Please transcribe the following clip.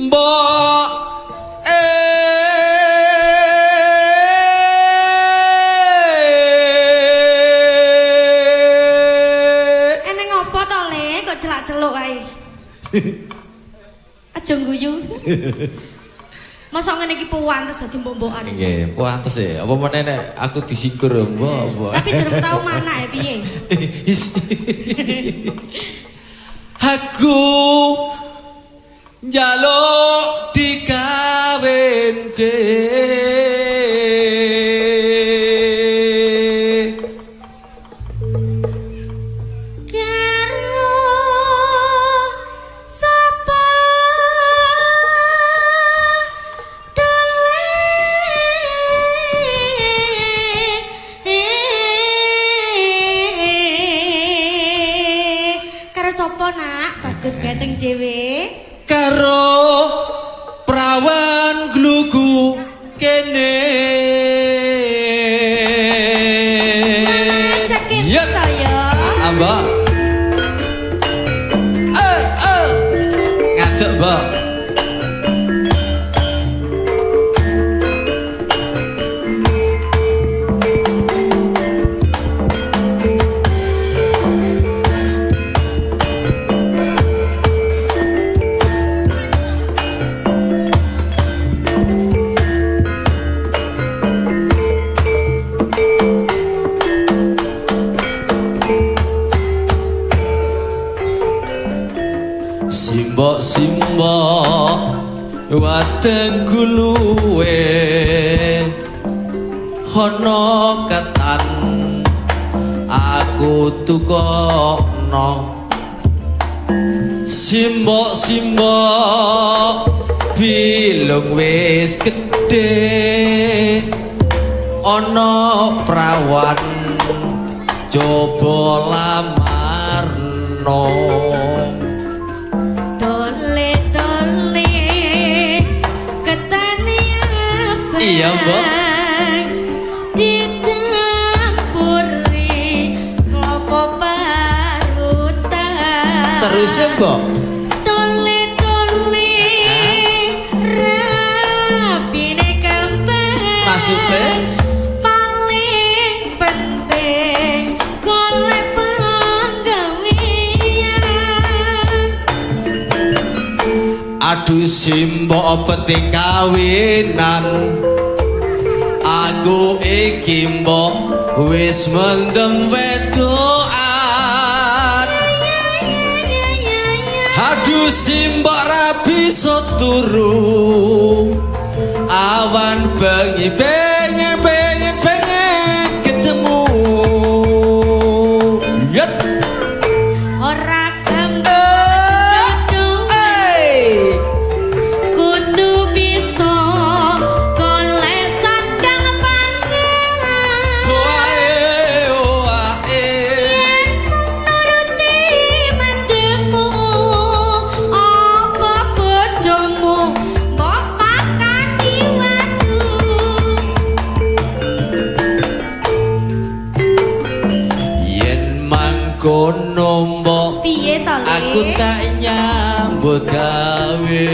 Mbok Eneng apa to, Le? Kok celak-celuk ae? Aja guyu. Mosok ngene iki puantes dadi mbok-mbokan. Nggih, puantes e. Apa meneh nek aku disingkur mbok, mbok. Tapi durung tau mana ya piye? Aku njaluk dikawinke. Karo sapa dole? Karo sapa, Nak? Bagus ganteng dhewe. Karo prawan glugu kene. Malah cekit Iya. to ya. Mbak. Eh, eh. Ngadeg, Mbak. Simbok-simbok wateng guluwe ana ketan aku tukokno. Simbok-simbok bilung wis gedhe ana prawan coba lamarno. Dole dole ketane abang. Iya, Mbok. Dicampuri klopo parutan. Terus ya, Mbok. Dole dole rapine kembang. Maksudnya? Paling penting golek penggawean. Aduh simbok penting kawinan. Aku iki mbok wis mendem wedokan. Aduh simbok ra bisa turu. Awan bengi pengen pengen pengen ketemu. Yet. Ora gampang jodoh. Hey. Kudu bisa golek sandang pangan. Wae wae. Yen mung nuruti mendemu, apa bojomu mbok pakani watu. Yen mangkono mbok Piye to, Le? aku tak nyambut gawe.